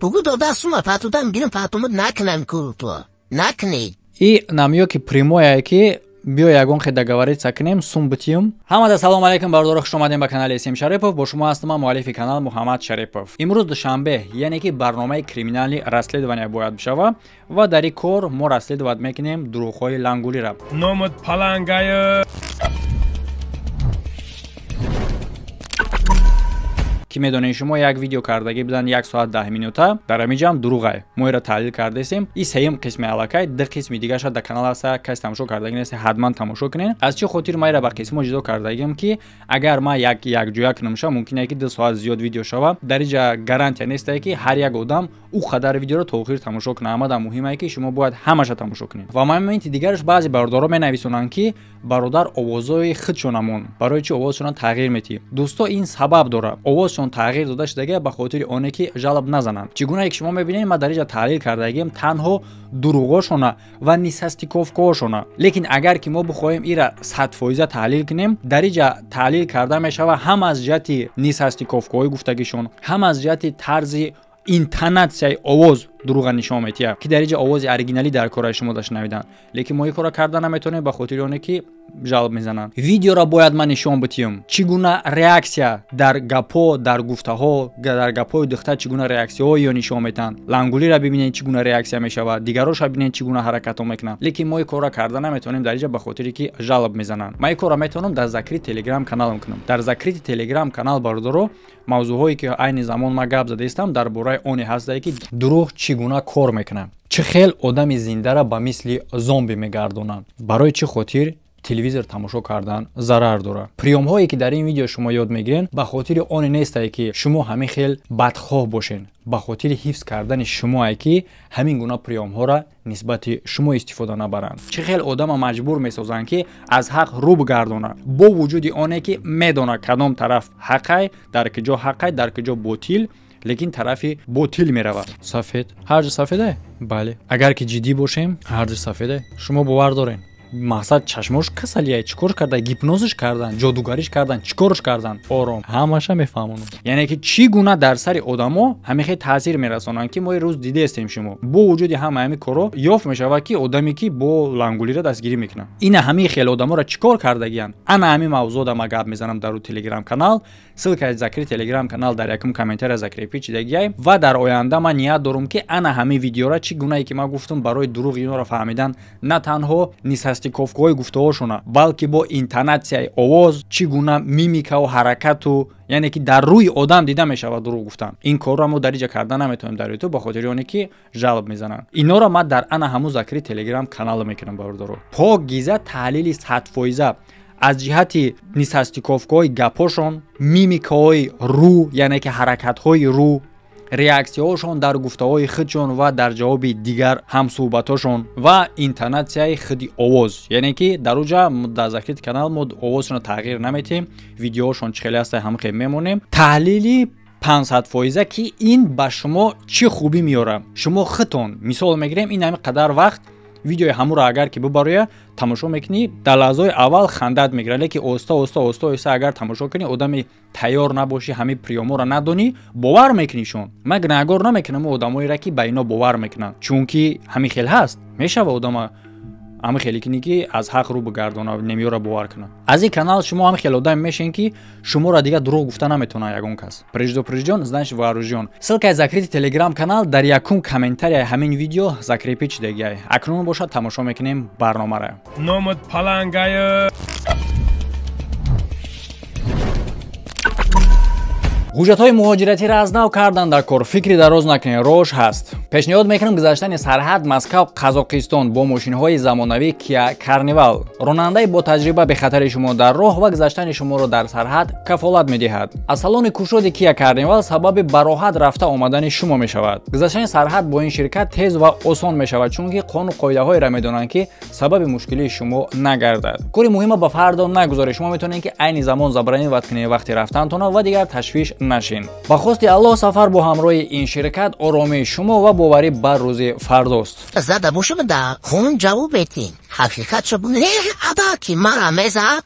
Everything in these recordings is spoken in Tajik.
Бугу дода сума патудан бирин патумуд накунам курту. Накунед. И намёки прямое, ки биё ягон хе договориться кунем, сум битиюм. Ҳамада салом алейкум, бародаро, хуш омадем ба канали Сим Шарипов. Бо шумо ҳастам ман, муаллифи канал Муҳаммад Шарипов. Имрӯз душанбе, яъне ки барномаи криминални расследования бояд бишава ва дар ин кор мо расследовать мекунем дурӯғҳои лангулира. Номат палангая. Ки медонед шумо як видео кардагӣ будан 1 соат 10 минута, дар ҳамин ҷам дурӯғай. Мо инро таҳлил кардесем. И сеюм қисми аллакай, ду қисми дигаша дар канал ҳаста, касе тамошо кардагӣ нест, ҳатман тамошо кунед. Аз чӣ хотир ман инро ба қисмҳо ҷудо кардагиам, ки агар ман якҷоя кунамша, мумкин е ки 2 соат зиёд видео шава. Дар ин ҷа гарантия нестае, ки ҳар як одам ӯ қадар видеоро то охир тамошо кунад. Амада муҳимае, ки шумо бояд ҳамаша тамошо кунед. Ва моменти дигараш баъзе бародаро менависонанд, ки бародар овозҳои худшонамон, барои чӣ овозшонро тағйир метиҳӣ? Дӯсто, ин сабаб дорад. Овозшон тағйир дода шудагия ба хотири оне, ки жалоб назананд. Чӣ гунае ки шумо мебинед, ман дар инҷа таҳлил кардагиам танҳо дурӯғошона ва нисастиковкаошона. Лекин агар ки мо бихоҳем ира 100% таҳлил кунем, дар инҷа таҳлил карда мешава ҳам аз ҷиҳати нисастиковкаҳои гуфтагишон, ҳам аз ҷиҳати тарзи интонатсияи овоз дурӯға нишон метиҳад, ки дар инҷа овози оригиналӣ дар кораи шумо дашнавиданд. Лекин мо ин корро карда наметавонем ба хотири оне, ки жалоб мезананд. Видеоро бояд ман нишон битиҳам, чӣ гуна реаксия дар гапҳо, дар гуфтаҳо, дар гапҳои духтар чӣ гуна реаксияҳо ё нишон метиҳанд. Лангулиро бибинед, чӣ гуна реаксия мешавад, дигароша бибинед, чӣ гуна ҳаракатҳо мекунанд. Лекин мо ин корро карда наметавонем дар инҷа ба хотире, ки жалоб мезананд. Ман ин корро метавонам дар закрити телеграм каналам кунам. Дар закрити телеграм канал, бародаро, мавзӯъҳое, ки айни замон ман гап задаистам, дар бораи оне ҳастае, ки дурӯғ чӣ гуна кор мекунад, чӣ хел одами зиндара ба мисли зомби мегардонанд, барои чӣ хотир телевизор тамошо кардан зарар дорад. Приёмҳое, ки дар ин видео шумо ёд мегиред, ба хотири оне нестае, ки шумо ҳамин хел бадхоҳ бошед, ба хотири ҳифз кардани шумоае, ки ҳамин гуна приёмҳоро нисбати шумо истифода набаранд. Чӣ хел одама маҷбур месозанд, ки аз ҳақ рӯ бигардонад, бо вуҷуди оне, ки медонад кадом тараф ҳақай, дар куҷо ҳақай, дар куҷо ботил, лекин тарафи ботил меравад. Сафед ҳар ҷо сафеде? Бале, агар ки ҷиддӣ бошем, ҳар ҷо сафеде. Шумо бовар доред? Мақсад чашмош касалия, чӣ кор карда? Гипнозш кардан, ҷодугариш кардан, чӣ корш кардан? Ором ҳамаша мефаҳмонам. Яъне ки чӣ гуна дар сари одамо ҳамин хел таъсир мерасонанд, ки мо ин рӯз дидестем. Шумо бо вуҷуди ҳама ҳамин корро ёфт мешавад, ки одаме, ки бо лангулира дастгирӣ мекунад, ина ҳамин хел одаморо чӣ кор кардагиянд. Ана ҳамин мавзӯъда ма гап мезанам дар телеграм канал. Ссылкаи закри телеграм канал дар якум комментария закрепи чидагиай. Ва дар оянда ман ният дорум, ки ана ҳамин видеора, чӣ гунае ки ман гуфтам, барои дурӯғ инора фаҳмидан на танҳо нисастиковкаҳои гуфтаҳошона, балки бо интонатсияи овоз, чӣ гуна мимикаву ҳаракату, яъне ки дар рӯи одам дида мешавад дурӯғ гуфтан. Ин корро мо дар инҷа карда наметавонем дар ютуб, ба хотири оне ки жалоб мезананд. Инора ман дар ана ҳамун закри телеграм канал мекунам, бародаро. Покиза таҳлили 100% аз ҷиҳати нисастиковкаҳои гапҳошон, мимикаҳои рӯ, яъне ки ҳаракатҳои рӯ, реаксияҳошон дар гуфтаҳои худшон ва дар ҷавоби дигар ҳамсӯҳбатошон ва интонатсияи худи овоз. Яъне ки дар уҷа дар закрити канал мо овозшонро тағйир наметиҳем, видеоҳошон чӣ хеле ҳаста, ҳам хел мемонем. Таҳлили 500%, ки ин ба шумо чӣ хубӣ меорад. Шумо худтон мисол мегирем, ин ҳамин қадар вақт видеои ҳамуро агар ки бибароя тамошо мекунӣ, дар лаҳзаҳои аввал хандат мегирад, лекин оҳиста оҳиста оҳиста оҳиста агар тамошо кунӣ, одами тайёр набошӣ, ҳамин приёморо надонӣ, бовар мекунишон. Ман гунаҳгор намекунам одамоеро, ки ба ино бовар мекунанд, чунки ҳамин хел ҳаст, мешава одама ҳамин хеле кунӣ, ки аз ҳақ рӯ бигардона, немиёро бовар кунад. Аз ин канал шумо ҳамин хел одаме мешен, ки шуморо дигар дурӯғ гуфта наметавонад ягон кас. Предупреждён, значит вооружён. Ссылкаи закрити телеграм канал дар якум комментарияи ҳамин видео закрепи чидагиай. Акнун бошад, тамошо мекунем барномаро. Номат палангая. Ҳуҷҷатҳои муҳоҷиратиро аз нав кардан дар кор, фикри дароз накунед, рош ҳаст. Пешниҳод мекунам гузаштани сарҳад Москав Қазоқистон бо мошинҳои замонавӣ Киа Карнивал. Ронандаи бо таҷриба бехатари шумо дар роҳ ва гузаштани шуморо дар сарҳад кафолат медиҳад. Аз салони кушоди Киа Карнивал сабаби бароҳат рафта омадани шумо мешавад. Гузаштани сарҳад бо ин ширкат тез ва осон мешавад, чунки қонуну қоидаҳоеро медонанд, ки сабаби мушкилии шумо нагардад. Кори муҳима ба фардо нагузоред. Шумо метавонед, ки айни замон забронировать кунед вақти рафтантона ва дигар ташвиш нашин. Ба хости Аллоҳ, сафар бо ҳамроҳи ин ширкат оромии шумо ва боварӣ ба рӯзи фардост. Зада бошам, да хун ҷавоб бетин. Ҳақиқатшо не, ада ки мара мезад,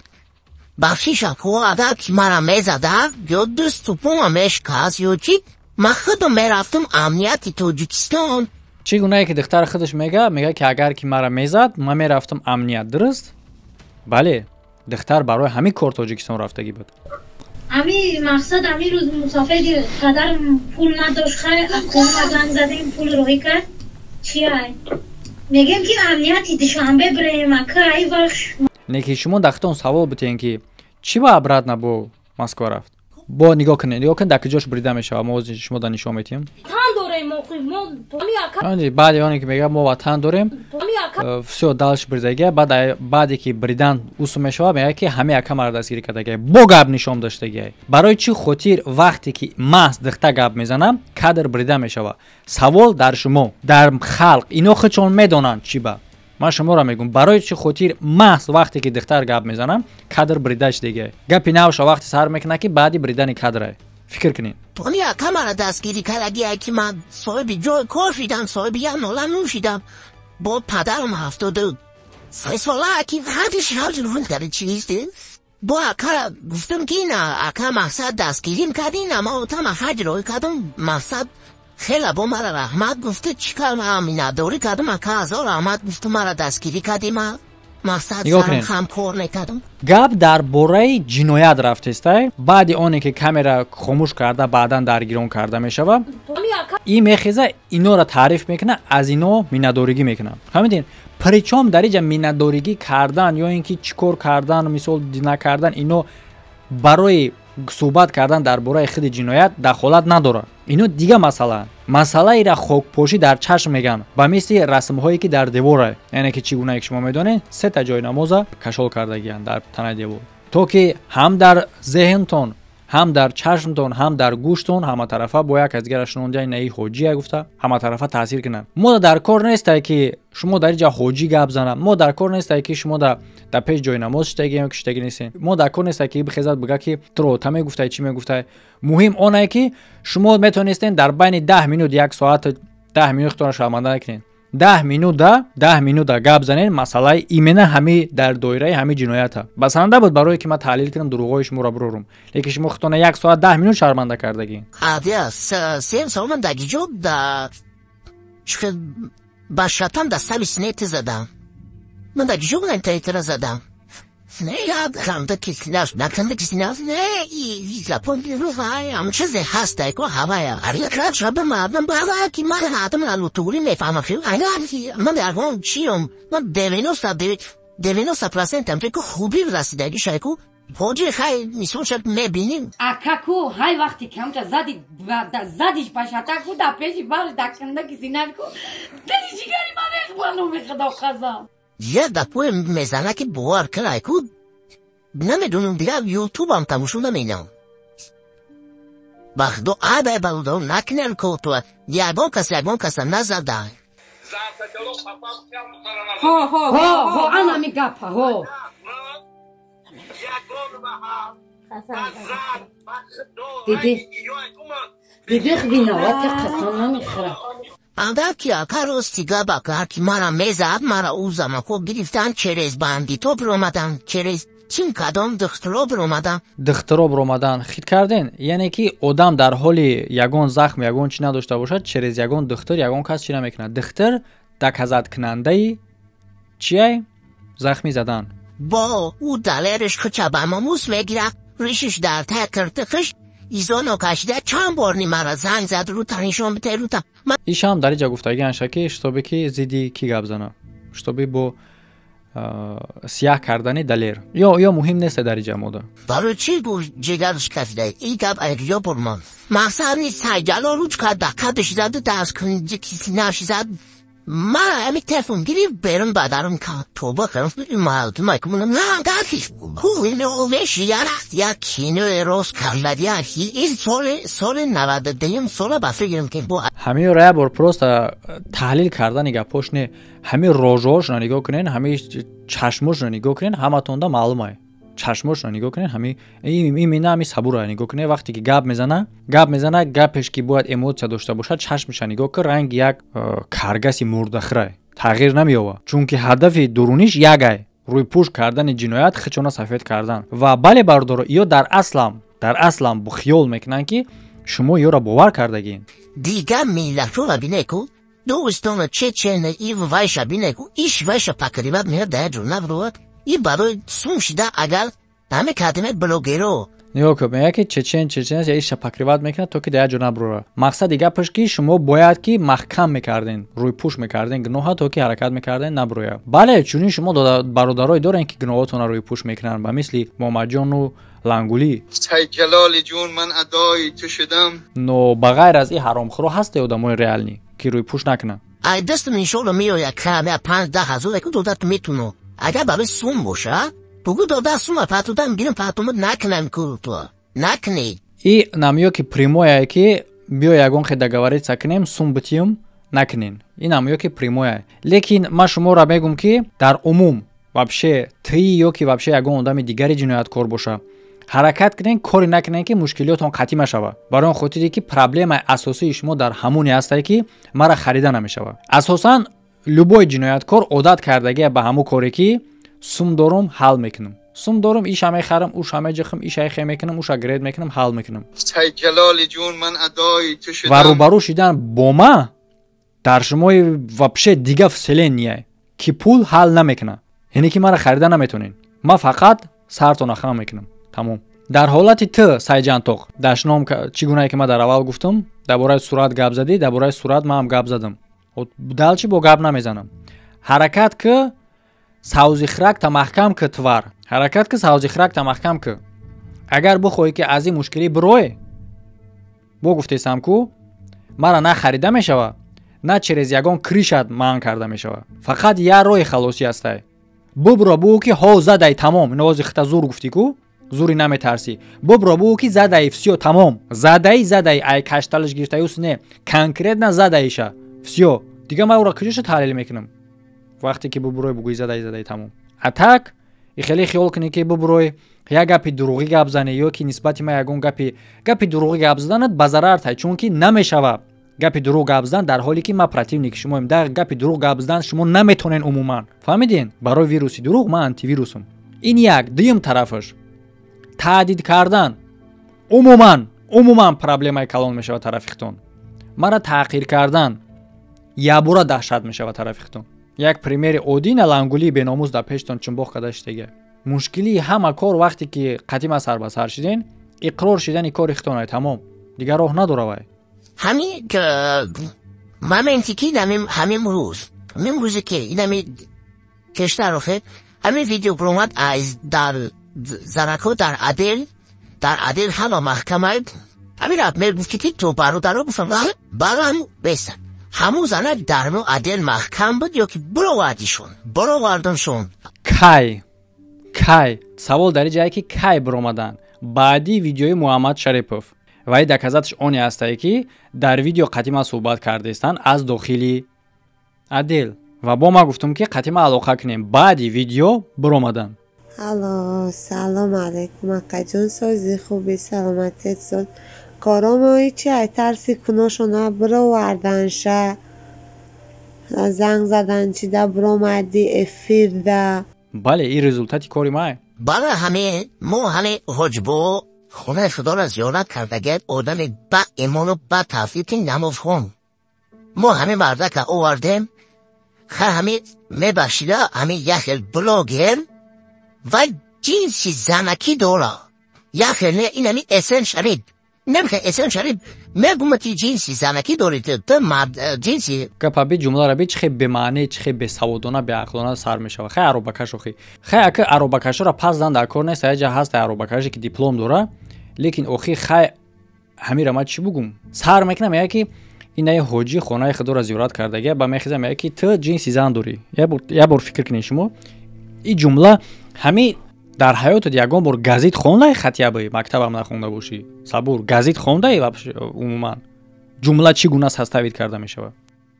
бахшиша ко, ада ки мара мезада, ё дусту пома мешкаст, ё чӣ. Ман худам мерафтам амнияти Тоҷикистон. Чӣ гунае ки духтар худаш мега, ки агар ки мара мезад, ман мерафтам амният, дуруст? Бале, духтар барои ҳамин кор Тоҷикистон рафтагӣ буд. Ами мақсад, ами рӯз мусофири падарам пул надошт, хай акома занг задем, пул роҳӣ кард. Чи ай? Мегем ки амнияти Душанбе бирем, ака, ай вақт. Не ки шумо дар худтон савол битен, ки чӣ ба обратно бо Москва рафт? Бо нигоҳ кунед, нигоҳ кунед, дар куҷош брида мешавад. Мо ҳозир шумо дар нишон метиҳем. Баъди оне ки мега, мо ватан дорем, всё, дальше бридагия. Баъде ки бридан усу мешавад, мега, ки ҳама яка мара дастгирӣ кардагия, бо гап нишон доштагия. Барои чӣ хотир вақте ки маҳз духта гап мезанам, кадр брида мешавад? Савол дар шумо, дар халқ. Ино худшон медонанд чӣ ба. Ман шуморо мегӯм, барои чӣ хотир маҳз вақте ки духтар гап мезанам, кадр брида шудагия? Гапи навша вақте сар мекунад, ки баъди бридани кадрае. Фикр кунед. Тони ака мара дастгирӣ кардагия, ки ман соҳиби ҷои кор шидам, соҳиби як нола нун шидам. Бо падарам 73 сола ки ҳадиш чист. Бо ака гуфтам, ки на, ака, мақсад, дастгирим кардӣ, на, ма отама ҳаҷ роҳӣ кардам. Мақсад, хеле бо мара раҳмат гуфта, чӣ кардам, миннатдорӣ кардам. Ака, ҳазор раҳмат гуфту, мара дастгирӣ кардӣ, ма мақсад сарам кор мекардам. Гап дар бораи ҷиноят рафтестай. Баъди оне ки камера хомӯш карда, баъдан даргирон карда мешавад, и мехеза, инора таъриф мекуна, аз ино миннатдоригӣ мекуна. Фаҳмидин? Причём дар иҷа миннатдоригӣ кардан ё ин ки чӣ кор кардан, мисол, накардан, ино барои суҳбат кардан дар бораи худи ҷиноят дахолат надорад. Ино дига масъалаанд. Масъалаира хокпошӣ дар чашм мегӯянд, ба мисли расмҳое, ки дар деворае, яъне ки чӣ гунае ки шумо медонед, сета ҷои намоза кашол кардагиянд дар танаи девор, то ки ҳам дар зеҳнтон, ҳам дар чашмтон, ҳам дар гӯштон ҳаматарафа бо як аз дигара шунондиа, наи ҳоҷия гуфта, ҳаматарафа таъсир кунанд. Мо дар кор нестае, ки шумо дар иҷа ҳоҷӣ гап занад. Мо дар кор нестае, ки шумо дар пеш ҷои намоз шидаги ё киштагӣ нестем. Мо дар кор нестае, ки бихезад, бига, ки туро та мегуфтай, чӣ мегуфтай. Муҳим онае, ки шумо метавонистед дар байни 10 минут, як соат, 10 минут худтонро шарманда накунед, 10 минута, 10 минута гап занед. Масъалаи именно ҳами дар доираи ҳами ҷиноята басанда буд, барое ки ман таҳлил кунам, дурӯғҳои шуморо бурорум, лекин шумо худтона як соат 10 минут шарманда кардагӣ. Сем сол ман дар ҷо ба шатам дар сари снети задам. Ман дар ҷо интернетра задам. Не, я ханда киснаш, наканда киснаш, не, Жапон ам чизе ҳаст, ко ҳавая. Ари шаба мардам бава ки ман ҳатам лутури мефаҳмам. Ман ягон чиём, ман 99 процентам ко хуби расидаги шайку. Ҳоҷи, хай, мисол, шак мебиним. Акаку, ҳай, вақти камча зади, задиш ба шатаку, да пеши барш, да канда кисинашку, дили ҷигари ман рехт, ба номи Худо қасам. Як гапое мезана, ки бовар кунай ку, намедонам, дигар Ютубам тамошо наменам. Ба Худо, айбай, бародарон, накунем кортуа. Ягон кас ягон каса назада. Ҳо, ҳо, ҳо, анами гапа, ҳо. Диди, диди, виноват, қасам намехӯрам. Андак ки ака, рости гап, ака, ки мара мезад, мара ӯ замако гирифтан, через бандито биромадан, через чин кадом духтуро биромадан. Духтуро биромадан, хит карден. Яъне ки одам дар ҳоли ягон захм, ягон чӣ надошта бошад, через ягон духтур ягон кас чӣ намекунад. Духтур доказаткунандаи чиай? Захмӣ задан. Бо ӯ далериш хуча ба мамус мегирад, ришиш дар та киртихиш изоно кашида, чанд бор ни мара занг зад, рута нишон бите, рута. Ишам дар иҷа гуфтагӣ анша, ки чтобы ки зидди кӣ гап зана, чтобы бо сияҳ кардани Далер. Ё муҳим нест дар иҷа мода. Барои чӣ гуфт ҷигарш кашида? И гап ё бурмон мақсад нист. Сайҷало руч кард, ба қабдиш заду, даст кисинаш зад. Ман ами телефон гирифт, берун бадарам кард. Тоба кардам, мардум айкунам як кинои рост карда. Ин соли 92-юм сола ба фикрам, ки бо Ҳамиро як бор просто таҳлил кардани гапош не, ҳами рожаҳошро нигоҳ кунен, ҳами чашмошро нигоҳ кунен, ҳаматонда маълумае. Чашмошро нигоҳ кунен, ҳами имина ҳами сабура нигоҳ кунен. Вақте ки гап мезана, гап мезана, гапеш ки бояд эмоция дошта бошад, чашмаша нигоҳ кун, ранги як каргаси мурдахӯрай, тағйир намеёбад, чунки ҳадафи дуруниш ягай: рӯйпӯш кардани ҷиноят, хичона сафед кардан. Ва бале, бародаро, ё дар аслам хиёл мекунанд, ки Шумо ёро бовар кардагин. Дигар миллатҳоро бинеку, дӯстона чечена ив вайша бинеку, иш вайша покрывать меҳр дар ҷо набурад. И барои сум шида агар ҳаме кардемет блогеро. Нигоҳ кун, мегӯяд ки чечен чечен иша покрывать мекунад, то ки дар як ҷо набурад. Мақсади гапаш ки шумо бояд ки маҳкам мекарден, рӯйпӯш мекарден гуноҳа, то ки ҳаракат мекарден набурояд. Бале, чунин шумо бародарое дорен ки гуноҳотонро рӯйпӯш мекунанд, ба мисли Муҳаммадҷону Лангулӣ. Ҷалоли ҷун, ман адои ту шудам. Но ба ғайр аз ин ҳаромхӯро ҳасте одамои реальный, ки рӯйпӯш накунанд. Ай дастам иншоалло меояд каме 5-10 ҳазор яку додат метуно. Агар барои сум боша, бугу дода сума патудан гирам патумуд накунам ку то. Накунед. И намё ки прямой ки биё ягон хе договориться кунем, сум битиюм, накунен. Ин намё ки прямой. Лекин ман шуморо мегум ки дар умум вообще ты ё ки вообще ягон одами дигари ҷинояткор боша, ҳаракат кунен, коре накунен ки мушкилиётон қатъӣ машава, барои он хотире ки проблемаи асосии шумо дар ҳамоне ҳастае ки мара харида намешава. Асосан любой ҷинояткор одат кардагия ба ҳамун коре ки сум дорум, ҳал мекунам, сум дорум, иша мехарам, уша меҷихам, иша хе мекунам, уша гред мекунам, ҳал мекунам. Ҷалоли ҷун, ман адои ту шудам. Ва рӯбарӯ шидан бо ма дар шумои вообще дига вселенная ки пул ҳал намекунад, яъне ки мара харида наметонед. Ман фақат сартона хам мекунам, тамом. Дар ҳолати т Сайҷантоқ дашном, чӣ гунае ки ман дар аввал гуфтам, дар бораи сурат гап задӣ, дар бораи сурат ман ҳам гап задам, далчи бо гап намезанам. Ҳаракат ки савзихракта маҳкам ки, твар, ҳаракат ки савзихракта маҳкам ки. Агар бихоҳӣ ки аз ин мушкилӣ бирой, бо гуфтесам ку мара на харида мешава, на через ягон крышат манъ карда мешава. Фақат як роҳи халосӣ ҳастай: бубро, бугӯ ки ҳо, задай, тамом. Иновози хита зур гуфтӣ ку, зури наметарсӣ. Бубро, бугӯ ки задай, всё, тамом, задай, задай, ай кашталаш гирифтаюс не, конкретно задаиша, всё. Дигар ман ӯро куҷоша таҳлил мекунам, вақте ки бубурой, бугӯи задай, задай, тамом. А так и хеле хиёл кунӣ ки бубурой, як гапи дурӯғӣ гап занӣ ё ки нисбати ман ягон гапи дурӯғӣ гап заданат ба зарар тай, чунки намешава гапи дурӯғ гап задан, дар ҳоле ки ман противник шумоем. Дар гапи дурӯғ гап задан шумо наметонен умуман, фаҳмиден? Барои вируси дурӯғ ман антивирусам. Ин як. Дуюм тарафаш, таҳдид кардан умуман проблемаи калон мешавад тарафи хитон. Мара таъқир кардан якбора даҳшат мешавад тарафи хитон. Як примери оддӣ: на Лангулии беномус дар пештон чунбоқ карда шидага. Мушкилии ҳама кор, вақте ки қатима сар ба сар шиден, иқрор шидани кори хитонай, тамом, дигар роҳ надора вай. Ҳамин моменте ки ҳамин рӯз, ҳамин рӯзе ки инами кештар охе ҳамин видео буромад, аз дар зарако дар адел ҳама маҳкама ҳамин мегуфти ки то бародаро гуфтам, барам беста ҳамун зана дар адел маҳкам буд ё ки буровардишон, буровардоншон. Кай, кай? Савол дар ҷае ки кай биромаданд? Баъди видеои Муҳаммад Шарипов. Вай доказать ш оне ҳастае ки дар видео қатима суҳбат кардестанд аз дохили отдел ва бо ман гуфтум ки қатима алоқа кунем. Баъди видео биромаданд. Алло, салом алейкум, акаҷон, сози, хуби, саломатият? Соз коромо ҳичи, ай тарси куношона бироварданша, занг задан чида биромадӣ эфирда. Бале, ин результати кори май. Бара ҳаме мо ҳаме ҳоҷбо хонаи худоро зиёрат кардагият, одами ба имону ба тавфиқи намозхон. Мо ҳаме мардака овардем, ха ҳаме мебахшида, ҳаме яхел блогер ва ҷинси занакӣ дора. Яхел не, инами Эсен Шариб. Намехе Эсен Шариб мегумати ҷинси занакӣ доред, ту мард ҷинси. Гапа би, ҷумлара би, чӣ хе бемаъне, чӣ хе бесаводона, беақлона сар мешава. Хай, аробакаш охи. Хай, ака, аробакашоро пас зан дар кор нест, яҷа ҳаст аробакаше ки диплом дора, лекин охи хай ҳамира ман чӣ бугум? Сар мекунам, мега ки инаи ҳоҷӣ хонаи худоро зиёрат кардагия, ба мехезам, мега ки ту ҷинси зан дорӣ. Як бор фикр кунед шумо. Ин ҷумла ҳами дар ҳаётат ягон бор газит хондаи, хатябы мактабам нахонда бошӣ, сабур, газит хондаи умуман ҷумла чӣ гуна составить карда мешавад?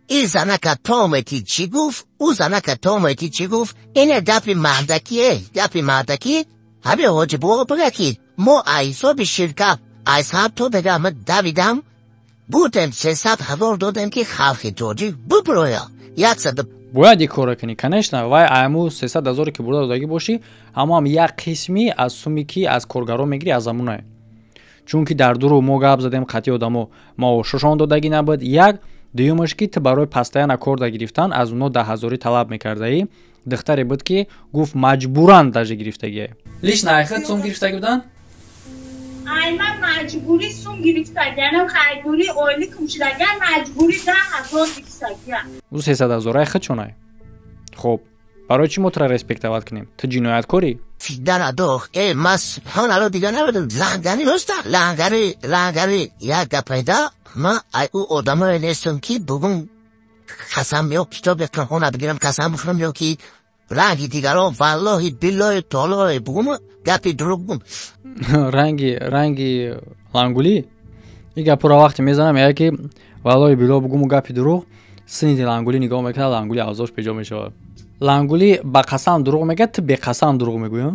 Ин занака томети чӣ гуфт, ӯ занака томети чӣ гуфт? Ина гапи мардакие, гапи мардакӣ. Ҳами ҳоҷибо бигӯ ки мо аз ҳисоби ширкат аз ҳатто бигам давидам будем, 300 000 додем ки халқи тоҷик буброя яксад. Бояд ин корро кунӣ, конечно. Вай айму 300 000-е ки бурда додагӣ бошӣ, ҳамоам як қисми аз суме ки аз коргарон мегирӣ, аз амунае. Чунки дар дурӯғ мо гап задем, қатъи одамо маошашон додагӣ набуд. Як дуюмаш ки ту барои постоянно корда гирифтан аз оно 10 000 талаб мекардаӣ. Духтаре буд ки гуфт маҷбуран даже гирифтагие. Лично айхат сум гирифтагӣ будан? Ай ман маҷбурӣ сум гирифтагианам, хайдури ойликум шудагиан, маҷбурӣ 10 000 гирифтагиан. Ӯ 300 000 ай худшонай. Хоб, барои чӣ мо тура респектовать кунем? Ту ҷинояткорӣ. Фитнара дох ма субҳоналло, дига намедонам, лангари роста, лангари, лангари як гапайда. Ма ай ӯ одамое нестам ки бугун қасам ё китоб хона бигирам, қасам бихӯрам ё ки ранги дигарон, валлоҳи биллоҳи толлоҳи бугум, гапи дурӯғ бугум. Ранги лангулӣ ин гапро вақте мезанам, меяд ки валлоҳи биллоҳ бугуму гапи дурӯғ, сини лангулӣ нигоҳ мекунад, лангулӣ авзош беҷо мешавад. Лангулӣ ба қасам дурӯғ мегӯяд, ту беқасам дурӯғ мегӯӣ.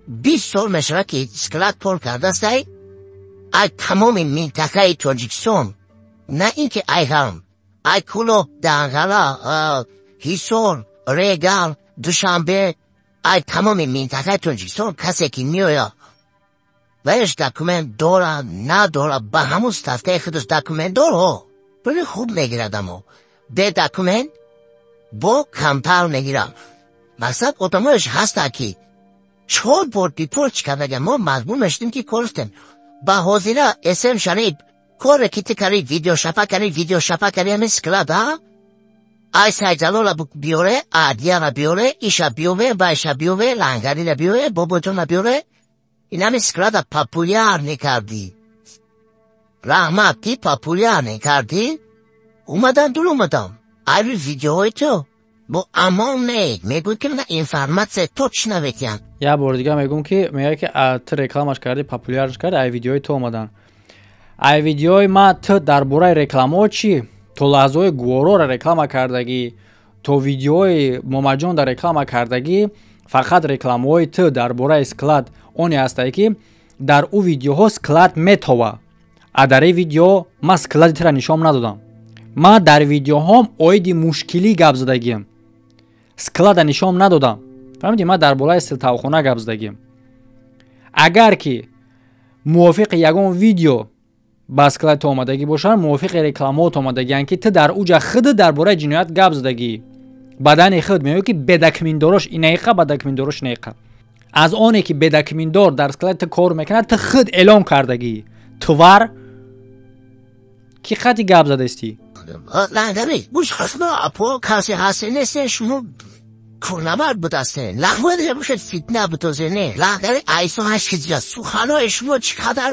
20 сол мешавад ки склад пор кардастай. Ай тамоми минтақаи Тоҷикистон, на ин ки ай ҳам ай Кӯлоб, Данғара, Ҳисор, Регал, Душанбе, ай тамоми минтақаи Тоҷикистон касе ки меояд, ваяш документ дора надора, ба ҳамун ставкаи худаш документ дорҳо пули хуб мегирад, амо бе документ бо камтар мегирад. Мақсад, одамоеш ҳастанд ки чор бор депорт кардага, мо маҷбур мешудем ки кор кунем. Ба ҳозира эсм Шариф коре ки ту кари, видео шапа кари, видео шапа кари, ҳамин склад а ай Сайҷалола биёре, Адияра биёре, иша биёве, вайша биёве, лангарира биёве, бобоҷона биёре, инами склада популярный кардӣ. Раҳмат, ки популярный кардӣ. Омадан, дур омадам айби видеоҳои ту бо амон не мегӯй ки на информация точно ветиям. Як бори дига мегӯм ки мегӯяд ки ту рекламаш кардӣ, популярш кардӣ, ай видеои ту омадан. Ай видеои ма ту дар бораи рекламаҳо чӣ? То лаҳзаҳои гуворора реклама кардагӣ, то видеои Момаҷон дар реклама кардагӣ, фақат рекламаҳои ту дар бораи склад оне ҳастае ки дар ӯ видеоҳо склад метова. А дар ин видео ман склади тура нишон надодам. Ман дар видеоҳом оиди мушкилӣ гап задагиам, склада нишон надодам. Фаҳмидӣ? Ман дар бораи силтавхона гап задагиам. Агар ки мувофиқи ягон видео ба склади ту омадагӣ бошанд, мувофиқи рекламаот омадагианд ки ту дар уҷа худ дар бораи ҷиноят гап задагӣ, бадани худ мегӯӣ ки бедокументдорош инаиқа, бадокументдорош инаиқа. Аз оне ки бедокументдор дар склади ту кор мекунад, ту худ эълон кардагӣ. Тварь, ки хати гап задастӣ. Лангари гӯш хасма апо, касе ҳасте несте, шумо кӯрнавард будасте, лахмои бошед, фитна бутозе не. Лангари айсо ҳашкиҷа суханои шумо чӣ қадар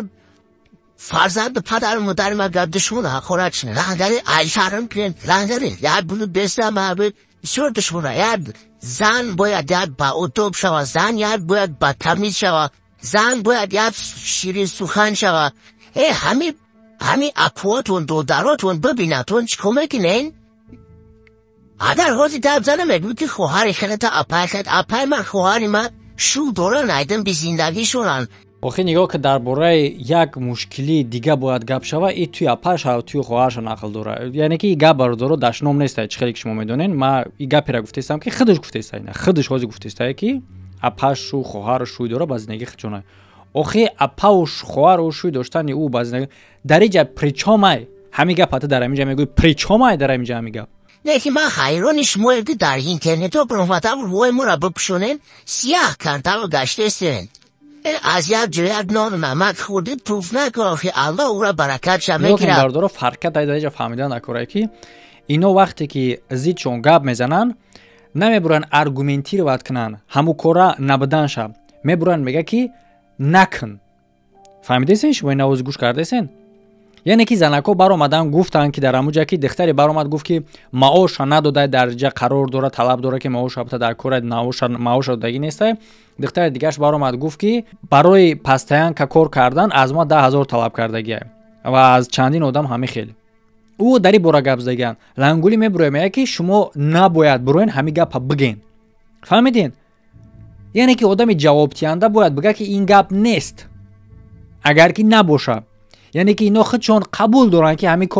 фарзанду падару модари ма гап душмон ҳақорат шуна. Лангари ай шарм кунен, лангари як буну бесама бисёр душмона. Як зан бояд як ба удоб шава, зан як бояд ба тамиз шава, зан бояд як ширин сухан шава. Э ҳами аквотун додаротун бибинатун чӣ кор мекунен? Агар ҳозир даб зана мегӯ ки хоҳари хелата, апай хелат, апай ман, хоҳари ман шу доран, айдин би зиндагишонан. Охи нигоҳ ки дар бораи як мушкилии дига бояд гап шава, и туи апаша, туи хоҳарша нақл дора. Яъне ки и гап, бародаро, дашном нестай, чӣ хеле ки шумо медонед. Ма и гапера гуфтаистам ки худаш гуфтаистай, худаш ҳозир гуфтаистае ки апашу хоҳару шӯй дора, ба зиндагии худшона. Охи апаву хоҳару шӯй доштани ӯ ба зиндагӣ дар иҷа причём ай ҳамин гап? Ҳатто дар ҳаминҷа мегӯй, причём ай дар ҳаминҷа ҳамин гап? Не ки ман ҳайрони шумое ки дар интернето баромадав рӯи моро бипӯшонен, сияҳ кардаву гаштестен. Аз як ҷо як нону намак хӯрдӣ, пуф накун, охи Аллоҳ ӯро баракатша мекунад. Бародаро, фарқият дар иҷа фаҳмидан накорае ки ино вақте ки зидшон гап мезананд, намебуранд аргументировать кунанд ҳамун кора набуданша, мебуранд мега ки накун. Фаҳмидесен шумо? Ин овози гӯш кардесен? Яъне ки занакҳо баромадан гуфтанд ки дар ҳамун ҷа ки духтаре баромад, гуфт ки маоша надодай, дар ҷа қарор дора, талаб дора ки маоша бута, дар кора маоша додагӣ нестай. Духтари дигараш баромад, гуфт ки барои постоянка кор кардан аз ма 10 000 талаб кардагия ва аз чандин одам ҳамин хел. Ӯ дар ин бора гап задагианд. Лангулӣ мебурояд, мегӯяд ки шумо набояд буроен ҳамин гапа бигӯен. Фаҳмидин? Яъне ки одами ҷавобдиҳанда бояд бигӯяд ки ин гап нест, агар ки набоша. Яъне ки ино худшон қабул доранд ки ҳамин кор